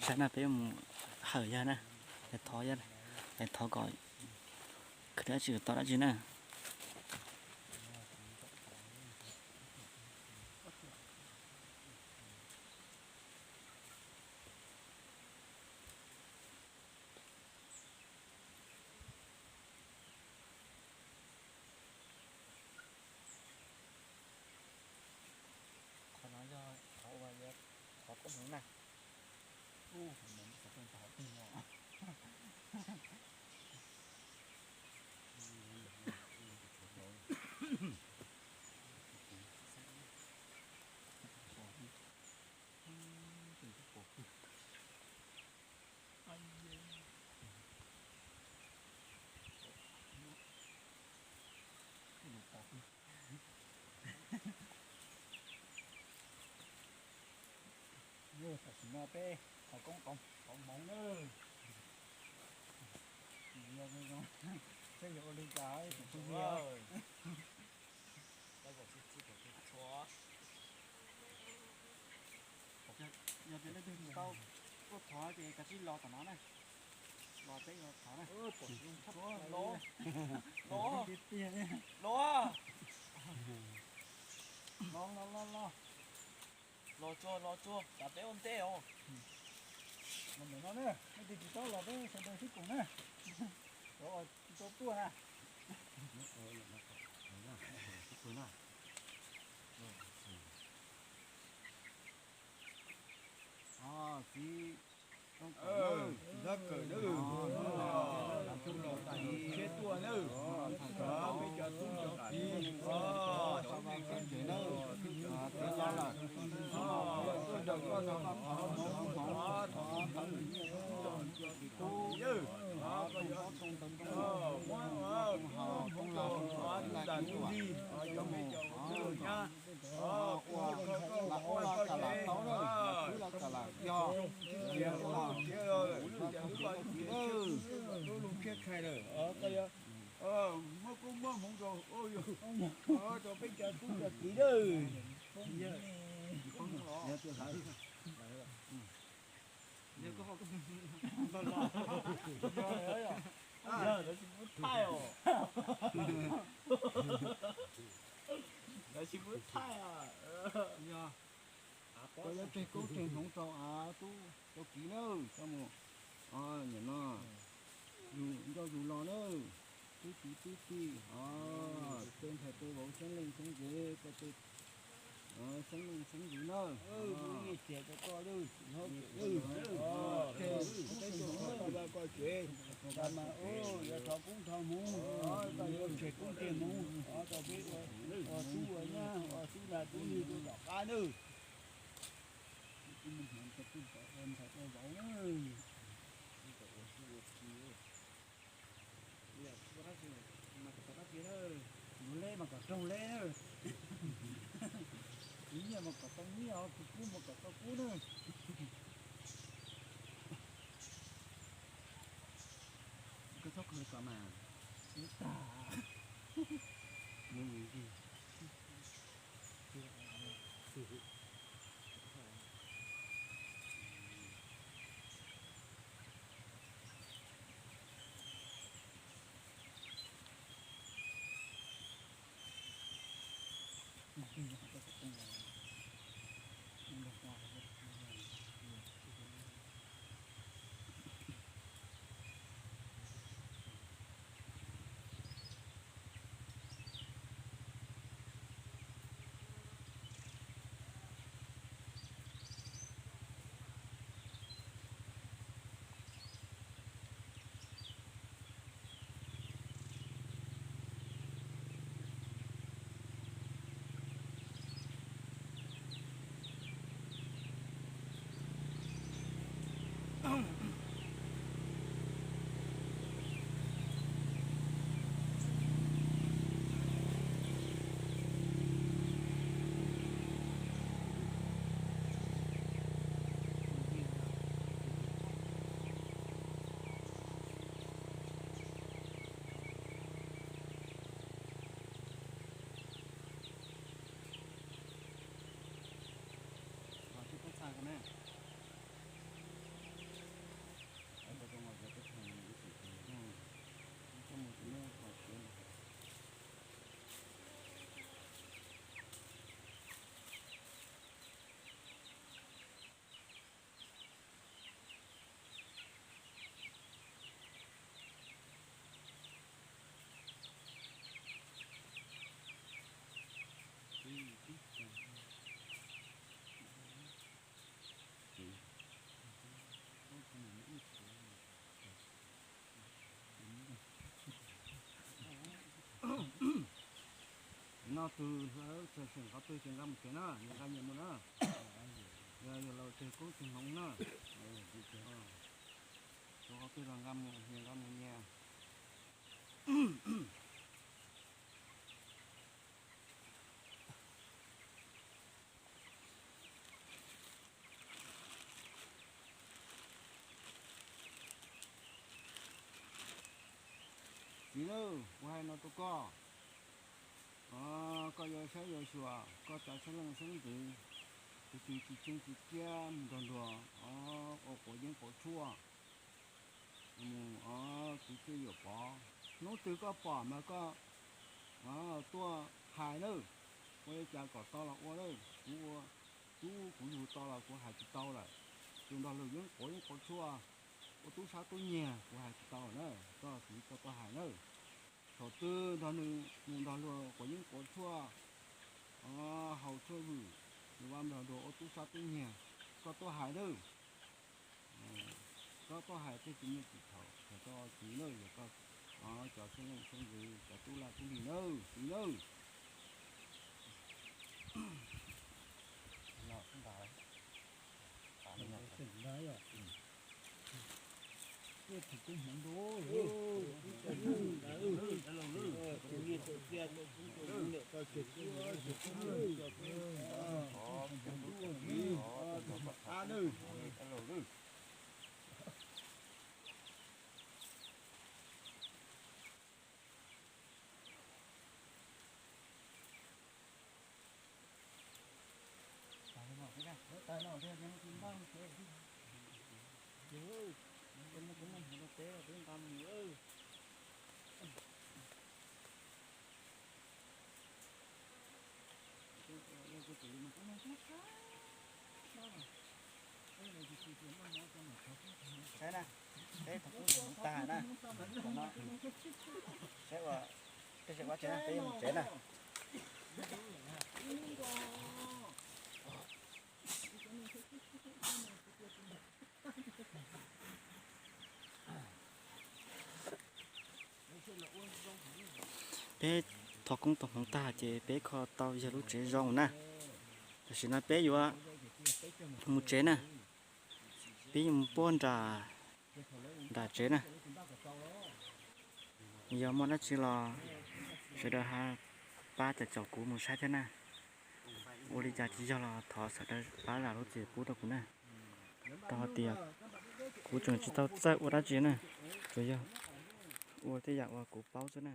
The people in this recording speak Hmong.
Saib na, peb mus hawm yawg na, yawg thov, yawg thov kom khwv dab tsi tau dab tsi na. Qhov no yog qhov uas yuav thov koob hmoov na. Ub, qhov no xov tooj tau qhov twg no. Tam sim no peb thov koob qhov hmoov nawb. Saib yuav ua li cas tus phooj ywg. Yog tias leej twg tsis tau tuaj thov ces kav tsij los tom no na. Los peb yuav thov na. Los, los, los, los. Los tsuag, los tsuag, tsam peb ua ntej os. Los ntawm no na, leej twg tsis tau los peb sawv daws sib koom na. Cov uas tsis tau tuaj na. Txiv, txiv Kawm na, Tsheb Tuaj na, peb cov tub cov kiv, cov neeg txheeb ze na, txiv los lawm, tuaj nrog koj thov koob thov hmoov, thov thov nyiaj tub, thov koob tub ntoo, muab koob haus koob los, koob los, koob los, ua los ua los kam lam tau na, los khwv los kam lam yog, los txiv na. Muab koob muab hmoov rau, rau peb cov tub cov kiv na. Lawv tsis pub thaij os. Lawv tsis pub thaij. Yog koj yuav tseg koob tseg hmoov rau av tub rau kiv na, coj mus, nim no yug ncauj yug lo na, tub txiv tub tij, tej ntxhais tej vauv xeeb leej xeeb ntxwv, koj tej xeeb leej xeeb ntxwv na. Nyiaj txiag rau koj, tseg koob tseg hmoov, koj mas yuav thov koob thov hmoov, yuav tseg koob tseg hmoov rau peb ua tub ua nyab, ua tub lag tub lig rau tom qab na. Ntxhais ua vauv na. Mus leb mas kom raug leb na. Khwv nyiaj mas kom tau nyiaj, khwv kub mas kom tau kub na. Koj txhob khwv kom mas, ib tag mus ntsis. Tsis pub txhais ko ne. Qhov twg hlawv txog seem qhov twg ces nqa mus tsev na, nyias nqa nyias mus na. Yog yus laus tseg koob tseg hmoov na. Rau qhov twg los nqa mus, nyias nqa mus nyias. Txiv lauj, kuv hais no rau koj, koj yuav saib yuav xyuas koj cov xeeb leej xeeb ntxwv, tus twg tsis tsheej tsis siab mus nrog luag ua quav yeeb quav tshuaj, mus kwv tij yuam pov, hnub twg koj pom mas koj tuaj hais nawb, ua li cas kom tau los ua nawb. Kuv ua, kuv ua kuv yug tau los kuv hais tsis tau lawm. Tus nrog luag yeeb quav yeeb quav tshuaj, ua tub sab tub nyiag kuv hais tsis tau lawm na, koj txiv koj tuaj hais nawb. Thaum twg nrog nws mus nrog luag quav yeeb quav tshuaj, haus tshuaj vwm, nws ua nrog luag ua tub sab tub nyiag, koj tuaj hais nawb. Koj tuaj hais thiaj tsis muaj tsis thaum, hais rau txiv nawb, yog koj cov xeeb leej xeeb ntxwv, cov tub laj tub lig nawb, txiv nawb. Saib na, peb thov koob thov hmoov tag na, saib ua, tej zaum ua tsev na, peb yuav mus tsev na. Peb thov koob thov hmoov tag ces peb kho tau yog lub tsev zoo na. Tam sim no peb yuav mus tsev na, peb yuav mus puag nram, nram tsev na. Yog muaj dab tsi los sawv daws ho pab caum caum kuv mus saib thiab na. Ua li cas tsis yog los thov sawv daws pab zam lub txim pub rau kuv na. Rau qhov tias kuv tseem tsis tau txawj ua dab tsi na, tsuas yog ua tej yam uas kuv paub xwb na.